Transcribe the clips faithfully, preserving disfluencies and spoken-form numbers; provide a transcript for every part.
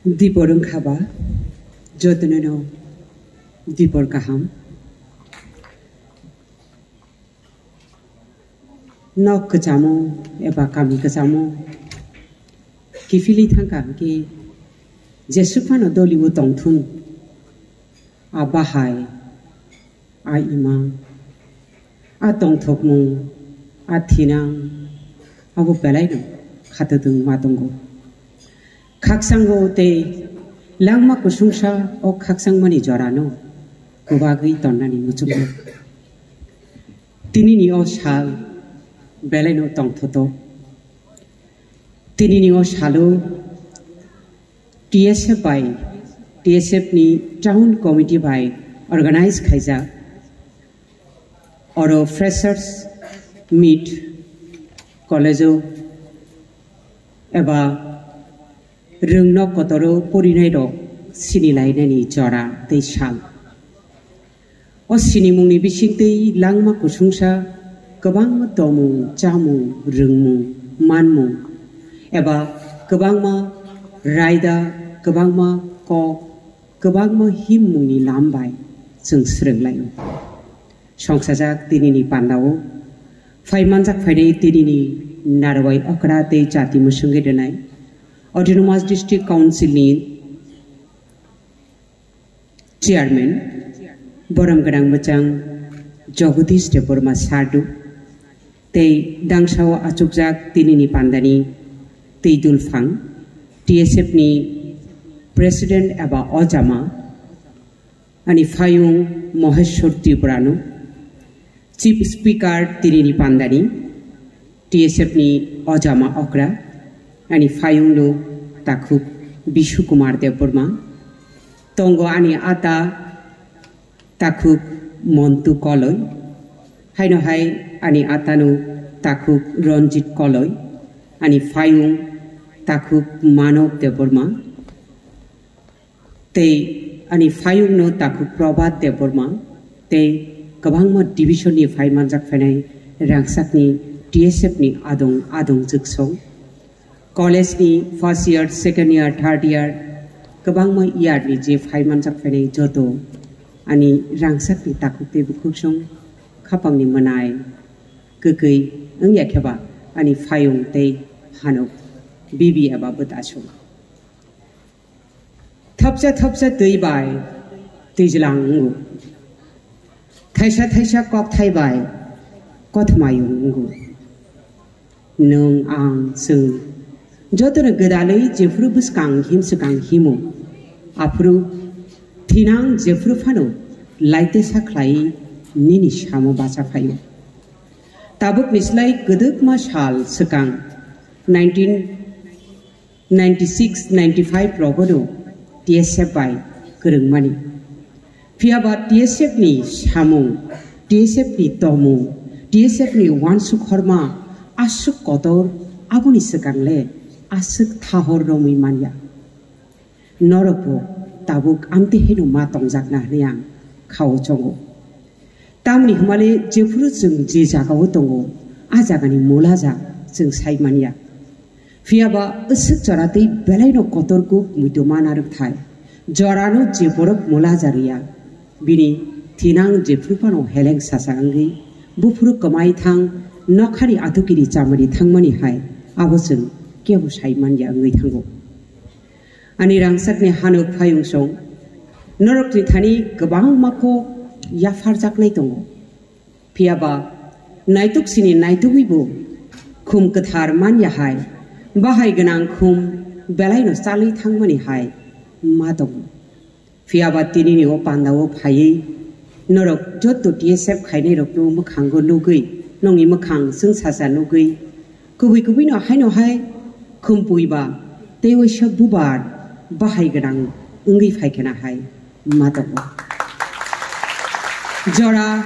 Dipor wngkha ba, jotono no dipor kaham. Nok kwchamo eba kami kwchamo kiphilwi thangkha hwnkhe, jeswk phano doliwo tongthun, a bahai, a ima, a tongthokmung, a thinang, abo belaino khatodwng ma tongo. Khakchangno tei langma kusungsa o khakchangmani jorano kwbagwi tonnani muchungo. Tinini o sal belaino tongthoto. Tinini o salo T S F bai, T S F ni Town Committee bai organize khaijak oro Freshers Meet college o eba rwngno kotoro porinairok sinilainani jora tei sal. O sinimungni bisingtwi langma kusungsa kwbangma tomung, chamung, rwngmung, manmung, eba kwbangma raida, kwbangma kok, kwbangma himmungni lam bai chwng swrwnglaio. Songsajak tinini pandao phai manjak phainai tinini narwai okra tei jati mwswngwi rwnai Autonomous District Council ni Chairman, borom gwnang mwchang Jagadish Debbarma Sardu, tei dangsao achukjak tinini pandani twi dulphang, T S F ni President eba Ojama, ani phayung Moheshwar Tripurano, Chief Speaker tinini pandani, T S F ni Ojama Okra, ani phayungno takhuk Bishu Kumar Debbarma, tongo ani ata takhuk Montu Koloi, haino hai ani atano takhuk Ranjit Koloi, ani phayung takhuk Manob Debbarma, tei ani phayungno takhuk Prabhat Debbarma, tei kwbangma division ni phai manjak phainai rangchakni T S F ni adong adong jwksong. College ni first year, second year, third year, kwbangma year ni je phai manjak phainai joto ani rangchakni takhuk tei bukhuksong khapangni mwnai kwkwi wngya kheba ani phayung tei hanok bibi eba bwtasung. Thopsa thopsa twi bai twijlang wngo. Thaisa thaisa kokthai bai kothoma yung wngo. Nwng, ang, chwng jotono gwdalwi jephuru bwskang him swkang himo, aphuru thinang jephuru phano laitesa khlaiwi nini samo bacha phaio. Tabukni slai kwdwkma sal swkang nineteen ninety-six ninety-five rogono T S F bai kwrwngmani. Phiyaba T S F ni samung, T S F ni tomung, T S F ni uansuk horma aswk kotor, aboni swkang le aswk thahor romwi manya. Norokbo tabuk amtwi haino ma tongjakna hwnwi ang khao chongo. Tamni hwnmale jephuru chwng je jagao tongo, a jagani mulaja chwng sai manya. Phiyaba aswk jora tei belaino kotor kuk muitu ma narwkthai. Jorano je borok mulaja rwya, bini thinang jephuru phano heleng sasa wngwi buphuru kwmai thang, nokhani atukiri chamari thangmani hai abo chwng kebo sai manya wngwi thango. Ani rangchakni hanok phayungsong, norokni thani kwbangma kok yapharjaknai tongo. Phiyaba naituk sini naitugwibo khum kwthar manya hai, bahai gwnang khum belaino chalwi thangmani hai ma tongo. Phiyaba tinini o pandao phaiwi norok jotto T S F khainairokno mwkhango nugwi, nongni mwkhang chwngsacha nugwi, kubui kubuino haino hai khumpui ba tei waisa bubar bahai gwnang wngwi phai khena hai ma tongo. Jora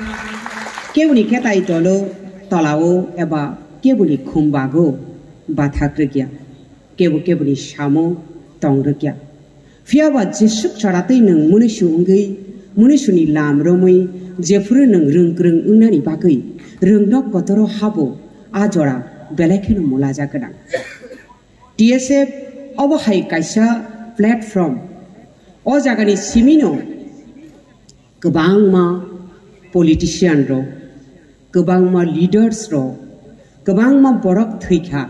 keboni ketai tolo tolao eba keboni khumbago bathak rwkya, kebo keboni samo tong rwkya. Phiyaba jeswk choratwi nwng munuisu wngwi, munuisuni lam romwi, jephuru nwng rwng kwrwng wngnani bagwi rwngno kotoro habo, a jora belai kheno mulaja gwnang. T S F obo hai kaisa platform, o jagani simino kwbangma politician rok, kwbangma leaders rok, kwbangma borok thwikha,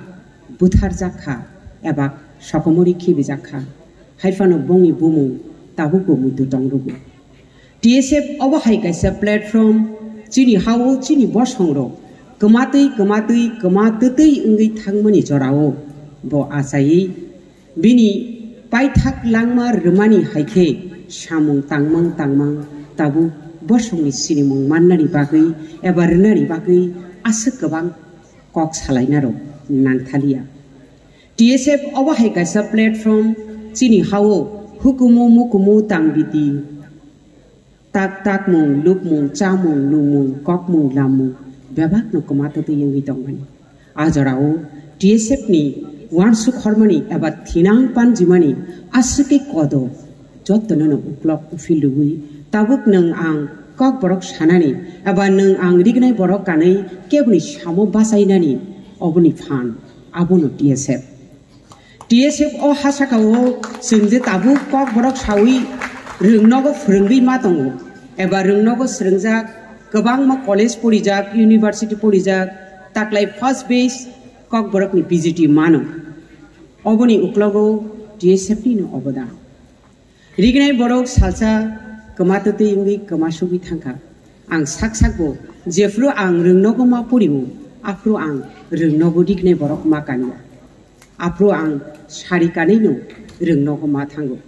butharjakha, eba sokomori khibijakha. Haiphano bongni bumung tabukbo muitu tongrugo. T S F obo hai kaisa platform, chini hao chini bosongrok kwmatwi kwmatwi kwma twtwi wngwi thangmani jorao bo achaiwi bini paithak langma rwmani hai khe samung tangmang tangmang tabuk bosongni sinimung mannani bagwi eba rwnani bagwi aswk kwbang kok salainarok nangthaliya. T S F obo hai kaisa platform, chini hao hukumu mukumu tangbiti, tak takmung, lukmung, chamung, nungmung, kokmung, lammung bebakno kwma twtwi wngwi tongmani. A jorao T S F ni uansuk hormani eba thinang panjimani aswkhe kodo jotono no uklok uphil rwui tabuk nwng ang kokborok sanani eba nwng ang rignai borok kanwi keboni samo bachainani oboni phan abono T S F. T S F o ha saka o chwng je tabuk kokborok sawi rwngnogo phwrwngwi ma tongo eba rwngnogo swrwngjak kwbangma college porijak, university porijak, taklai first batch kokborokni P G T mano. Oboni uklogo T S F ni no obodan. Rignai borok salsa kwma twtwi wngwi kwma sugwi thangkha. Ang sak sakbo jephru ang rwngnogo ma poriwo, aphru ang rwngnogo rignai borok ma kanya. Aphru ang sari kanwino rwngnogo ma thango.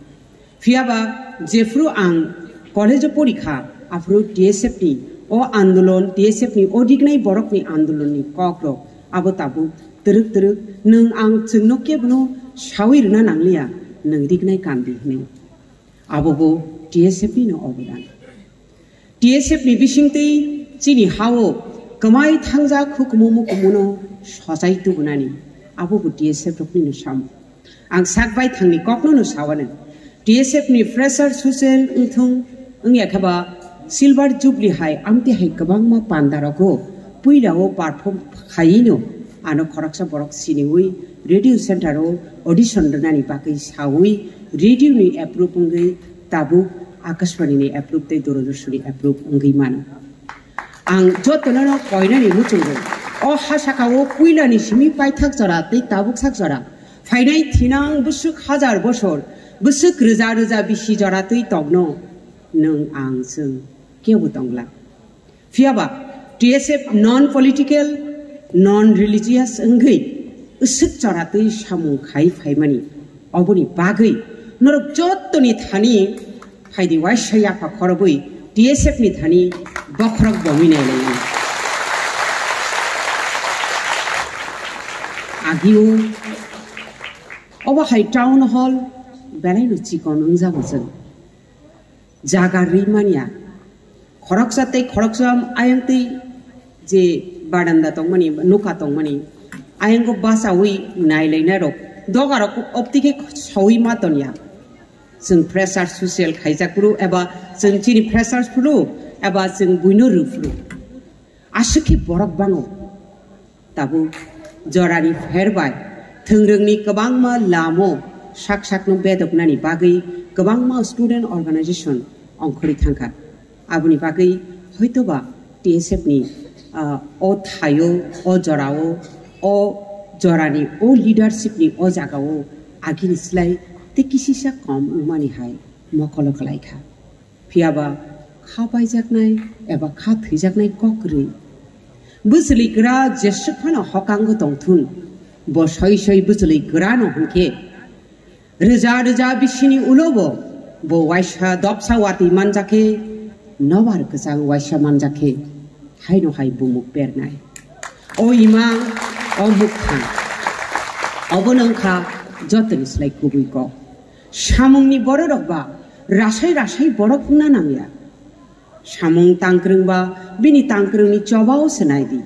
Phiyaba jephru ang college-o porikha, aphru T S F ni o andolon, T S F ni o rignai borokni andolonni kokrok abo tabuk twrwk twrwk nwng ang chwngno kebono sawi rwna nangliya, nwng rignai kandi hwnwi. Abobo T S F ni no obodan. T S F ni bisingtwi chini hao kwmai thangjak hukumu mukumuno sochai tubunani, abobo T S F rokni no samo. Ang sak bai thangni kokno no sawano. T S F ni fresher social wngthung wngya khe ba silver jubilee hai amtwi hai kwbangma panda rogo puila o perform khaino ano khoroksa borok siniwi radio center o audition rwnani bagwi sawi radio ni approve wngwi tabuk Akashbani ni approve tei Doordarshan ni approve wngwi mano. Ang jotono no koinani muchungo o ha saka o puila ni simi paithak jora tei tabuk sak jora phainai thinang bwswk hajar bosor bwswk rwja rwja bisi jora twi tongno nwng ang chwng kebo tongla. Phiyaba T S F non political, non religious wngwi swk choratwi samung khai phaimani, oboni bagwi norok jottoni thani phaidi waisa yapha khorobwi T S F ni thani bokhorok bomwi nailaimani. Agio obo hai town hall belaino chikon wngjago chwng. Jaga rwi manya. Khoroksa tei khoroksa ayang tei je baranda tongmani, nokha tongmani, ayango bachawi nailainai rok, doga rok optike sawi ma tonya. Chwng fresher social khaijak phuru eba chwng chini fresher phuru eba chwng buino rw phuru. Aswk khe borok bango. Tabuk jorani pher bai thwngrwngni kwbangma lamo sak sakno bedoknani bagwi kwbangma student organization ongkhorwi thangkha. Aboni bagwi hoitoba T S F ni, ah, o thaio, o jorao, o jorani, o leadership ni o jagao agini slai tei kisisa kom wngmani hai mokolo kwlaikha. Phiyaba kha paijaknai eba kha thwijaknai kok kwrwi. Bwchwlwi kwra jeswk phano hokango tongthun, bo soi soi bwchwlwi kwrano hwnkhe rwja rwja bisini ulo bo, bo waisa dopsa watwi manjakhe, nobar kwchang waisa manjakhe, haino hai bumuk bernai. O imang, o muktha, obono wngkha jotoni slai kubui kok. Samungni bororok ba rasai rasai borok wngna nangya. Samung tangkwrwng ba bini tangkwrwngni chobao se nai di.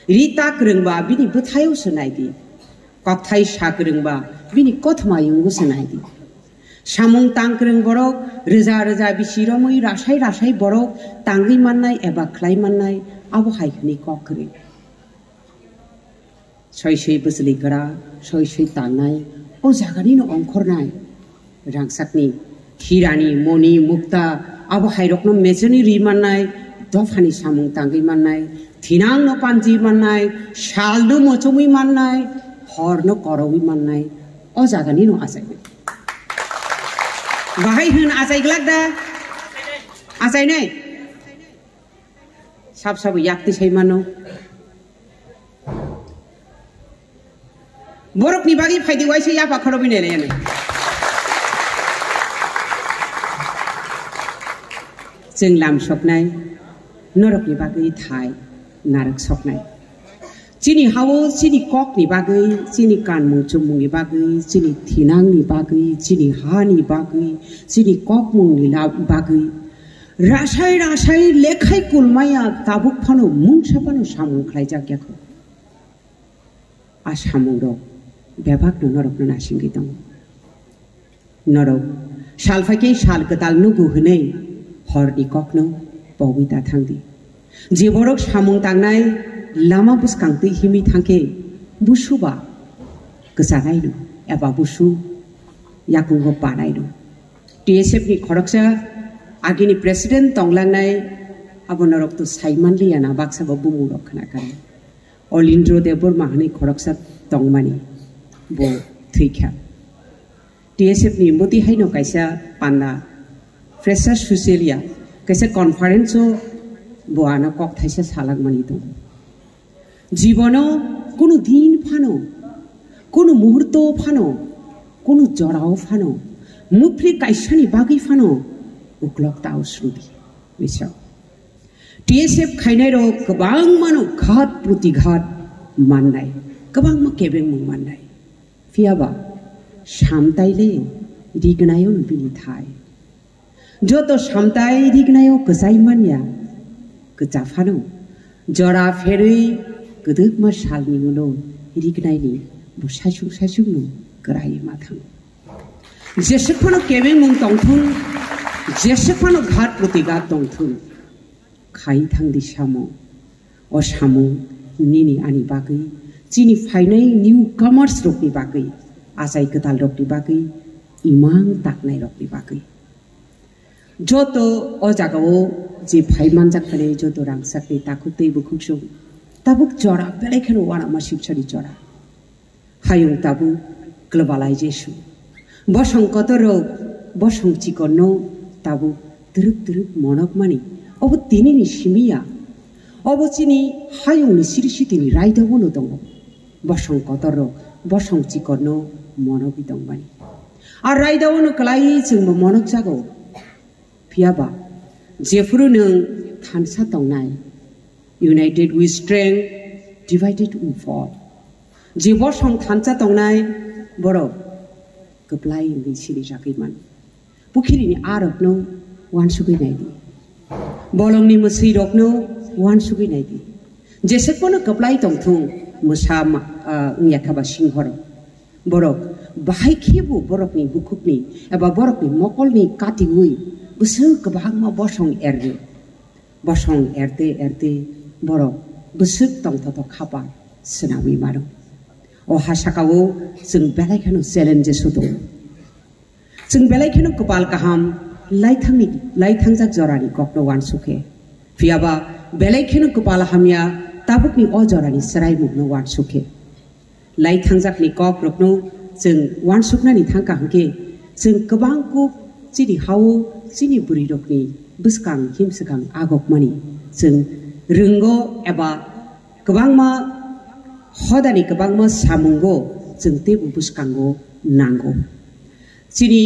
Ri takwrwng ba bini bwthaio se nai di. Kokthai sakwrwng ba bini kothoma yungo se nai di. Samung tangkwrwng borok rwja rwja bisi romwi rasai rasai borok tangwi mannai eba khlai mannai abo hai hwnwi kok kwrwi. Soi soi bwchwlwi kwra, soi soi tangnai, o jaganino ongkhornai. Rangchakni hirani, moni, mukta, abo hairokno mechoni ri mannai, dophani samung tangwi mannai, thinangno panji mannai, salno mochomwi mannai, horno korowi mannai, o jaganino achainai. Bahai hwn achai glak da? Achainai? Sab sabo yakti sai mano. Borokni bagwi phaidi waisa yapha khorobwi nailaiya nai. Chwng lam soknai, norokni bagwi thai narwk soknai. Chini hao, chini kokni bagwi, chini kanmung chumungni bagwi, chini thinangni bagwi, chini hani bagwi, chini kokmungni la-, bagwi. Rasai rasai lekhai kulmaya tabuk phano mungsa phano samung khlaijak yakho. A samungrok bebakno norokno nasingwi tongo. Norok sal phaikhe sal kwtal nugo hwnwi horni kokno pogwi ta thangdi. Je borok samung tangnai lama bwskang twi himwi thangkhe busu ba kwchanaino eba busu yakungo panaino. T S F ni khoroksa agini president tonglangnai abo norok to saimanliya na baksa bo bumung rok khna kari. Olindro Debbarma hwnwi khoroksa tongmani bo thwikha. T S F ni bwtwi haino kaisa panda Freshers Society ya kaisa conference o bo ano kok thaisa salakmani tongo. Jibono kunu din phano, kunu muhurto phano, kunu jorao phano, muphri kaisani bagwi phano uklok ta usrudi. Bisa. T S F khainairok kwbangmano ghat protighat mannai, kwbangma kebengmung mannai. Phiyaba samtaile rignayo bini thai. Joto samtai rignayo kwchai manya, kwcha phano. Jora pherwi kwdwkma salni ulo rignaini bo saichung saichungno kwrai ma thango. Jeswk phano kebengmung tongthun, jeswk phano ghat protighat tongthun. Khai thangdi samung. O samung nini ani bagwi, chini phainai newcomers rokni bagwi, achai kwtal rokni bagwi, imang taknai rokni bagwi. Joto o jagao je phai manjak phani joto rangchakni takhuk tei bukhuk song tabuk jora belai kheno uanama sibsani jora. Hayung tabuk globalization. Bosong kotor rok bosong chikonno tabuk twrwk twrwk monokmani. Obo tinini simi ya. Obo chini hayungni siri sitini raidao no tongo. Bosong kotor rok bosong chikonno monogwi tongmani. A raidao no kwlai chwngbo monokjago. Phiyaba, jephuru nwng thansa tongnai, united we strength, divided we fall. Je bosong thansa tongnai, borok kwplai wngwi sini jagwi mano. Pukhirini arokno uansugwi naidi. Bolongni mwswirokno uansugwi naidi. Jesek bono kwplai tongthung, mwsa ma-, ah, wngya kha ba singhorok. Borok bahai khe bo borokni bukhukni eba borokni mokolni katiui bwswk kwbangma bosong erdi. Bosong erte erte borok bwswk tongthoto khapar swnamwi mano. O ha sakao chwng belai kheno challenges o tongo. Chwng belai kheno kwpal kaham laithangni, laithangjak jorani kokno uansukhe. Phiyaba belai kheno kwpal hamya tabukni o jorani swraimungno uansukhe. Laithangjakni kokrokno chwng uansuknani thangkha hwnkhe, chwng kwbang kuk chini hao chini bwrwirokni bwskang himswkang agokmani chwng rwngo eba kwbangma hodani kwbangma samungo chwng teibo bwskango nango. Chini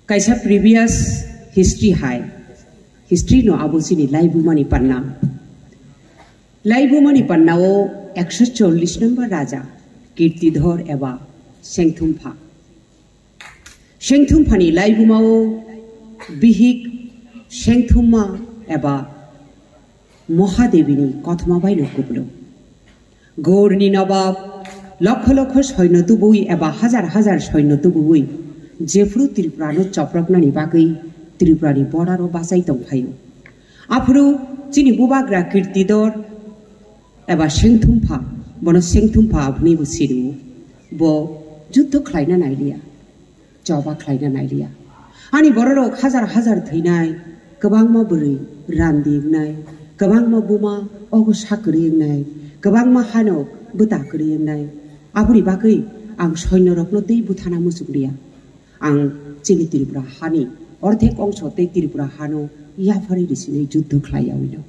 kaisa previous history hai, history no abo chini laibumani panna. Laibumani pannao ekso chollish number raja Kirtidhor eba Sengthumpha. Sengthumphani laibumao bihik Sengthumma eba Mohadevini kothoma baino kublo. Gorni nobab lokho lokho soino tubui eba hajar hajar soino tubui jephru Tripurano choproknani bagwi Tripurani border o bachai tongphaio. Aphuru chini bubagra Kirtidor eba Sengthumpha, bono Sengthumpha aboni bo siriwo. Bo juddo khlaina nailiya. choba khlaina nailiya. Ani bororok hajar hajar thwinai, kwbangma bwrwi randi wngnai, kwbangma buma ogo sa kwrwi wngnai, kwbangma hano bwta kwrwi wngnai. Aboni bagwi ang soinorokno tei buthana muchung liya. Ang chini Tripura hani orthek ongso tei Tripura hano yapharwi rwsinai juddho khlai yaui no.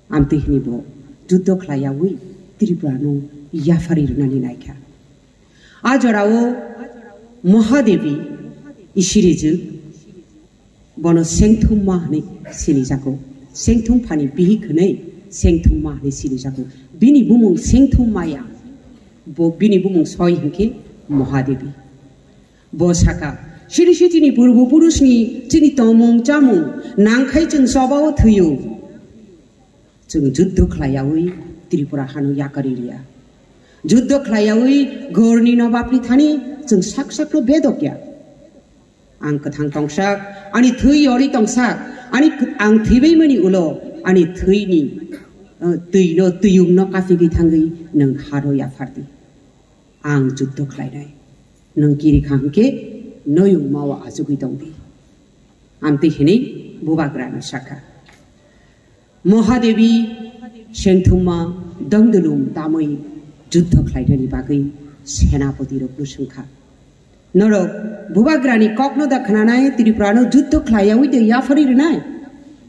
Amtwi hwnwi bo juddho khlai yaui Tripurano yapharwi rwnani naikha. A jorao Mahadevi isirijwk, bono Sengthumma hwnwi sinijago. Sengthumphani bihik hwnwi Sengthumma hwnwi sinijago. Bini bumung Sengthumma ya, bo bini bumung soi hwnkhe Mahadevi. Bo saka, "Siri si chini purbo purusni chini tongmung chamung nangkhai chwng chobao thwiyo." Chwng juddho khlai yaui Tripura hano yakari liya. Juddho khlai yaui Gorni nobabni thani chwng sak sakno bedok ya. Ang kwthang tongsak, ani thwi yori tongsak, ani k-, ang thwibaimani ulo ani thwini, uh, twino, twiyungno kaphigwi thangwi nwng haro yaphardi. Ang juddho khlainai. Nwng kiri kha hwnkhe noyung mao achugwi tongdi. Amtwi hwnwi bubagrano sakha. Mahadevi Sengthumma dongdulum tamwi juddho khlainani bagwi senapoti rokno swngkha. Norok bubagrani kokno da khwnanai Tripurano juddho khlaiyaui de yapharwi rwnai?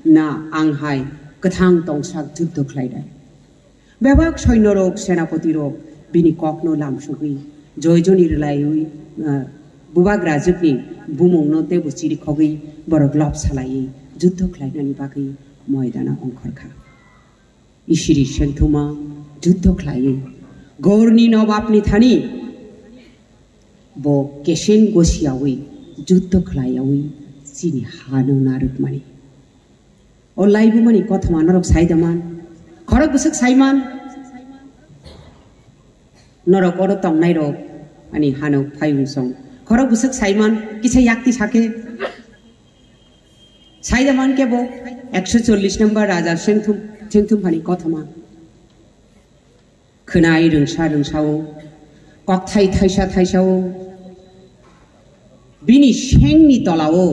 Na, ang hai kwthang tongsak juddho khlainai. Bebak soinorok senapotirok bini kokno lamsugwi joijoni rwlaiwi, ah, bubagrajwkni bumungno teibo chirikhogwi borok lob salaiwi juddho khlainani bagwi moidano ongkhorkha. Isiri Sengthumma juddho khlaiwi Gorni nobabni thani bo kesen gosiyaui juddho khlaiyaui chini hano narwkmani. O laibumani kothoma norok sai da man? Khorok bwswk sai man? Norok oro tongnairok ani hano phayung song. Khorok bwswk sai man? Kisa yakti sake. Sai da man kebo ekso chollish number Raja Sengthum, Sengthumphani kothoma. Khwnai rwngsa rwngsao, kokthai thaisa thaisao, bini sengni tolao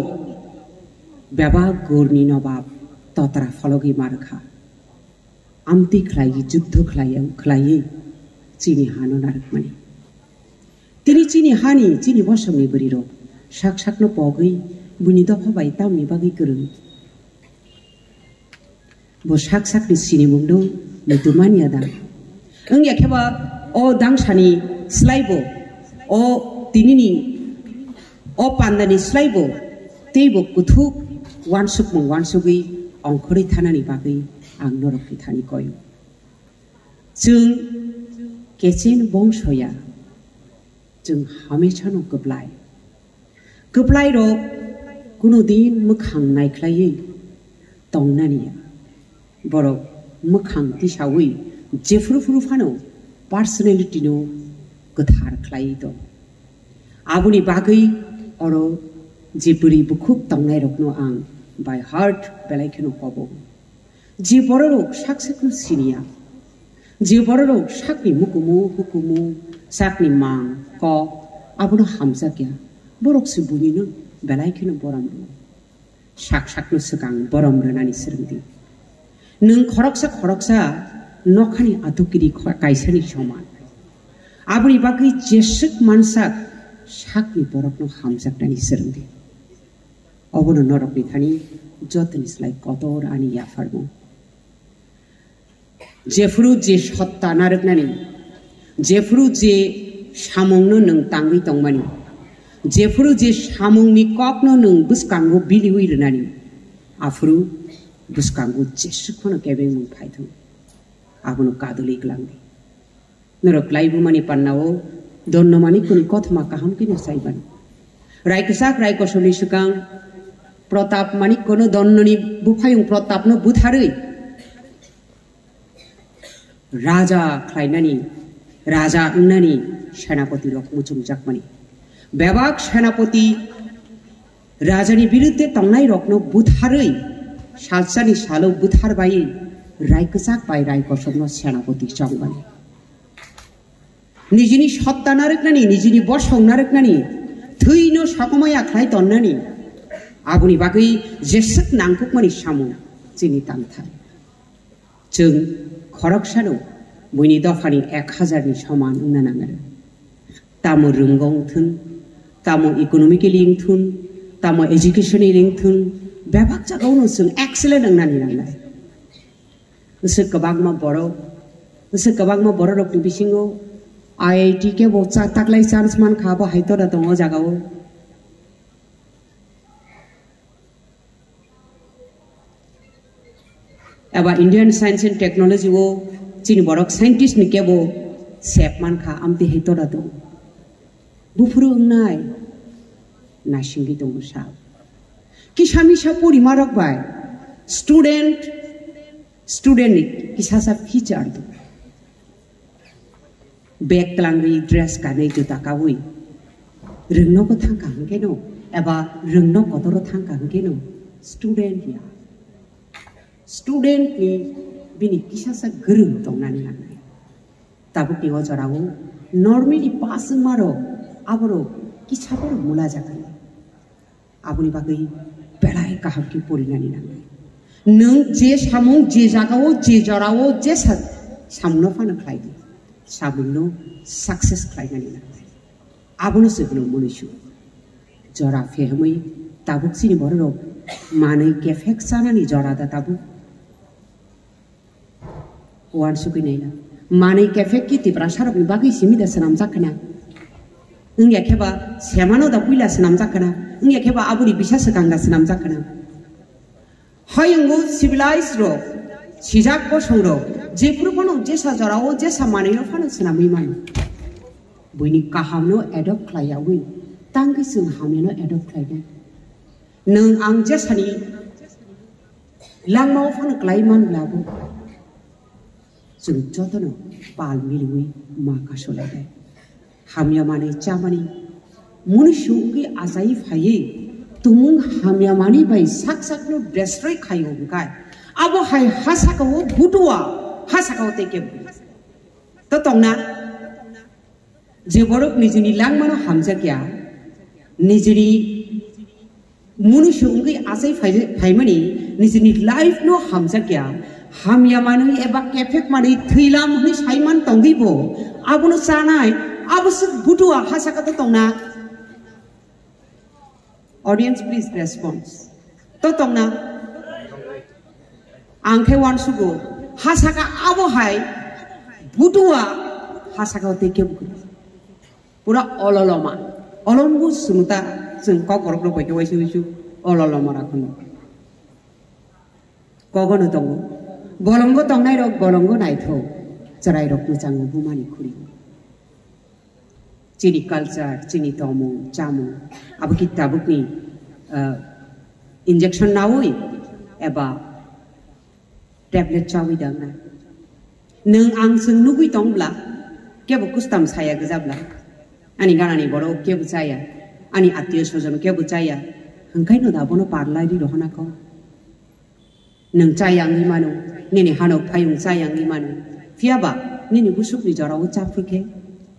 bebak Gorni nobab totra phologwi ma rwkha. Amtwi khlaiwi juddho khlaiwi, khlaiwi chini hano narwkmani. Tini chini hani, chini bosongni bwrwirok sak sakno pogwi buini dopha bai tamni bagwi kwrwng. Bo sak sakni sinimungno muitu manya da? Wngya khe ba o dangsani slaibo, o tinini o pandani slaibo teibo kuthuk wansukmung wansugwi ongkhorwi thanani bagwi ang norokni thani koyo. Chwng kechen bongsoya, chwng hamesano kwplai. Kwplairok kuno din mwkhang naikhlaiwi tongnani ya. Borok mwkhang tisawi jephru phru phano personality-no kwthar khlaiwi tongo. Aboni bagwi oro je bwrwi bukhuk tongnairokno ang by heart belai kheno kobo. Je bororok sak sakno siniya, je bororok sakni mukumu hukumu, sakni mang kok abono hamjakya, borok se buinino belai kheno borom rwo. Sak sakno swkang borom rwnani swrwngdi. Nwng khoroksa khoroksa nokhani atukiri kho-, kaisani soman. Aboni bagwi jeswk mansak sakni borokno hamjaknani swrwngdi. Obono norokni thani jotoni slai kotor ani yapharmung. Jephru je sotta narwknani, jephru je samungno nwng tangwi tongmani, jephru je samungni kokno nwng bwskango biliwi rwnani, aphuru bwskango jeswk phano kebengmung phaithung. Abono kadulwi glangdi. Norok laibumani pannao Donno Manikkoni kothoma kaham khe no saimano. Rai kwchak rai kosomni swkang Pratap Manikkono Donnoni buphayung Pratapno butharwi raja khlainani, raja wngnani senapoti rok muchungjakmani. Bebak senapoti rajani birudde tongnairokno butharwi, salsani salo buthar baiwi rai kwchak bai rai kosomno senapoti chongmani. Nijini sotta narwknani, nijini bosong narwknani Thwino sokomaya khlai tonnani, aboni bagwi jeswk nangkukmani samung chini tangthai. Chwng khoroksano buini dophani ek hazar ni soman wngna nangnai. Tamo rwngo wngthun, tamo economically wngthun, tamo education ni wngthun, bebak jagao no chwng excellent wngnani nangnai. Bwswk kwbangma borok, bwswk kwbangma borok rokni bisingo I I T kebo cha-, taklai chance mankha, abo hai tora tongo o jagao. Eba Indian Science and Technology o chini borok scientist ni kebo sep mankha, amtwi hai tora tongo. Buphuru wngnai naisingwi tongo sa. Kisa misa porimarok bai student, student ni kisasa future tongo. Bag twlangwi, dress kanwi, juta kawi. Rwngnogo thangkha hwnkhe no, eba rwngno kotoro thangkha hwnkhe no, student ya. Student ni bini kisasa gwrwng tongnani nangnai. Tabukni o jorao normally pass wngmarok aborok kisa borok mula jakani. Aboni bagwi belai kaham khe porinani nangnai. Nwng je samung, je jagao, je jorao, je sa-, samungno phano khlai di, samungno success khlainani nangnai. Abono se bono mwnwi su. Jora phehemwi tabuk chini bororok manwi kephek chanani jora da tabuk. Uansukwi naina. Manwi kephek ki Tiprasarokni bagwi simi da swnamjak khna. Wngya khe ba semano da puila swnamjak khna. Wngya khe ba aboni bisa swkang da swnamjak khna. Hayungo civilized rok, sijak bosong rok, jephuru phano jesa jorao jesa manwino phano swnamwi mano. Buini kahamno adopt khlai yawi, tangwi chwng hamyano adopt khlainai. Nwng ang jesani langmao phano klai manlabo, chwng jotono pal miliwi ma kasulainai. Hamya manwi chamani, mwnwi su wngwi achai phaiwi, tumung hamya manwi bai sak sakno destroy khaio hwnkhe, abo hai ha sakao butua, ha sakao tei kebo to tongna. Je borok nijini langmano hamjakya, nijini mwnwi su wngwi achai phai-, phaimani, nijini life no hamjakya, hamya manwi eba kephek manwi thwilam hwnwi saiman tongwibo, abono chanai, abo swk butua ha saka to tongna. Audience, please response. To tongna. Ang khe uansugo, ha saka abo hai butua, ha saka o tei kebo kwrwi. Pura ololoma. Olombo sumuta chwng kok borok rok bai khe waisa waisa ololoma rok hwno. Kogono tongo. Bolongo tongnai rok bolongo naithok. Chwrai rok mwchango bumani khuri. Chini culture, chini tomung, chamung, abo ki tabukni, ah, injection nawi eba tablet chawi dangna. Nwng ang chwng nugwi tongbla, kebo kustam saya gwjabla, ani ganani borok kebo chaya, ani attiyo sojon kebo chaya, hwnkhaino da bono parlaidi rohona kho. Nwng chayangwi mano, nini hanok phayung chayangwi mano. Phiyaba nini busukni jorao chaphru khe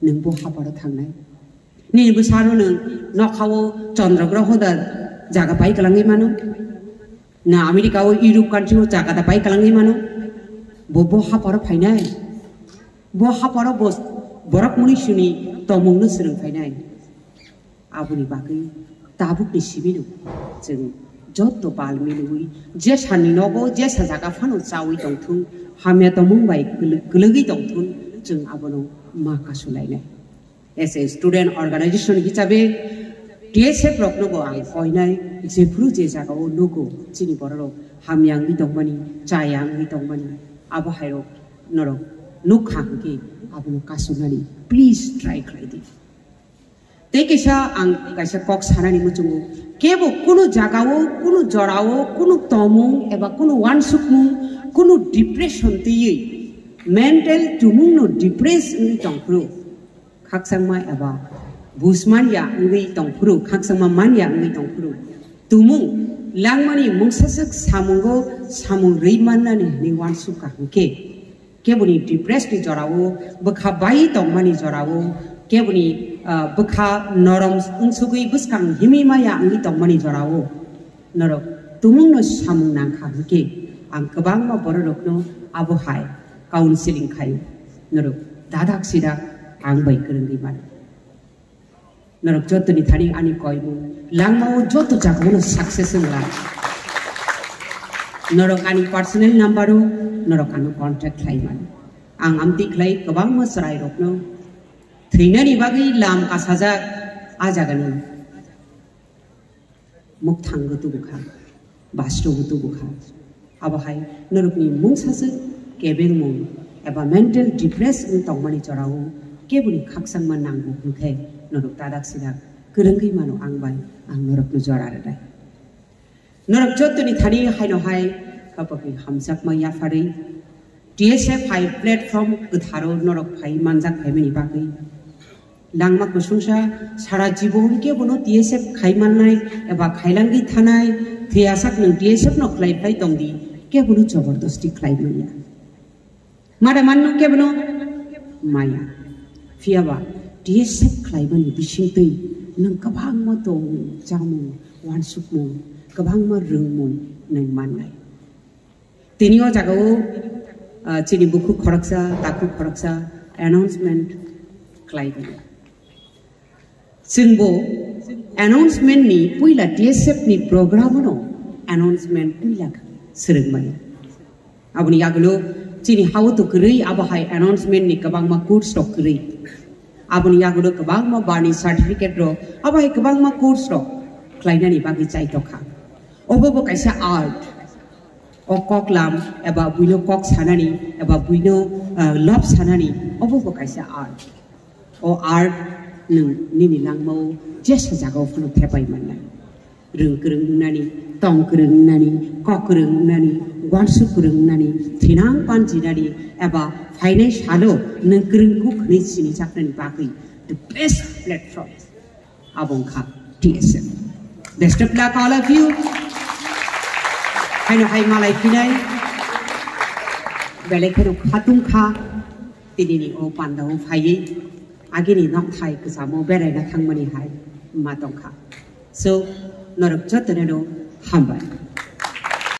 nwng bo haparo thangnai. Nini bwsano nwng nokhao Chandra groho da jaga pai kwlangwi mano. Na America o Europe country o jaga da pai kwlangwi mano. Bo bo haparo phainai. Bo haparo bo borok muni suni tomungno swrwng phainai. Aboni bagwi tabukni simi no chwng joto pal milwi jesa ni nogo jesa jaga phano chawi tongthung, hamya tongmung bai kwlw-, kwlwgwi tongthung, chwng abono ma kasulainai. As a student organization hisabe T S F rokno bo ang koinai, jephru je jagao nugo chini bororok hamya wngwi tongmani, chaya wngwi tongmani, abo hairok norok nukha hwnkhe abono kasunani please try khlai di. Tei kaisa ang kaisa kok sanani muchungo, kebo kunu jagao, kunu jorao, kunu tomung eba kunu wansukmung, kunu depression twiwi, mental tumungno depress wngwi tongphuru, khakchangma eba buj manya wngwi tongphuru, khakchangma manya wngwi tongphuru, tumung langmani mungsaswk samungo samung rwi mannani hwnwi wansukha hwnkhe, keboni depressed ni jorao, bwkha bai tongmani jorao, Keboni, ah, bwkha norom wngsugwi bwskang himwi maya wngwi tongmani jorao norok tumungno samung nangkha hwnkhe, ang kwbangma bororokno abo hai counseling khaio. Norok dadak sidak ang bai kwrwngwi mano. Norok jotoni thani ani koimung langmao joto jagao no success wngla. Norok ani personal number o norok ano contact khlai mano. Ang amtwi khlai kwbangma chwrairokno thwinani bagwi lam kasajak a jagani mukthangbo tubukha, basrobo tubukha. Abohai norokni mungsaswk kebengmung eba mental depress wng tongmani jorao keboni khakchangma nango hwnkhe norok dadak sidak kwrwngwi mano ang bai ang norokno jora rwnai. Norok jotoni thani haino hai khapakni hamjakma yapharwi T S F hai platform kwtharo norok phai manjak phaimani bagwi langma kusungsa sara jibon kebono T S F khai mannai eba khailangwi thanai thwiyasak nwng T S F no khlai phai tongdi kebono jobordosti khlai manya. Mada manno kebono maya. Phiyaba T S F khlaimani bisingtwi nwng kwbangma tongmung, chamung, wansukmung, kwbangma rwngmung nwng mannai. Tini o jagao, ah, chini bukhuk khoroksa, takhuk khoroksa announcement khlai di. Chwngbo announcement ni puila T S F ni program no announcement puila swrwngmani. Aboni yagulo chini hao to kwrwi abo hai announcement ni kwbangma course rok kwrwi. Aboni yagulo kwbangma barni certificate rok abo hai kwbangma course rok khlainani bagwi chaitokha. Obo bo kaisa art. O kok lam eba buino kok sanani eba buino, ah, love sanani obo bo kaisa art. O art nwng nini langmao jesa jagao phano thepai mannai. Rwng kwrwng wngnani, tong kwrwng wngnani, kok kwrwng wngnani, wansuk kwrwng wngnani, thinang panjinani eba phainai salo nwng kwrwng kuk hwnwi sinijaknani bagwi the best platform. Abo wngkha T S F. Best of luck all of you. Haino hai malai phinai. Belai kheno khatung kha. Tinini o pandao phaiwi agini nokthai kwchamo beraina thangmani hai ma tongkha. So, norok jotono no hambai.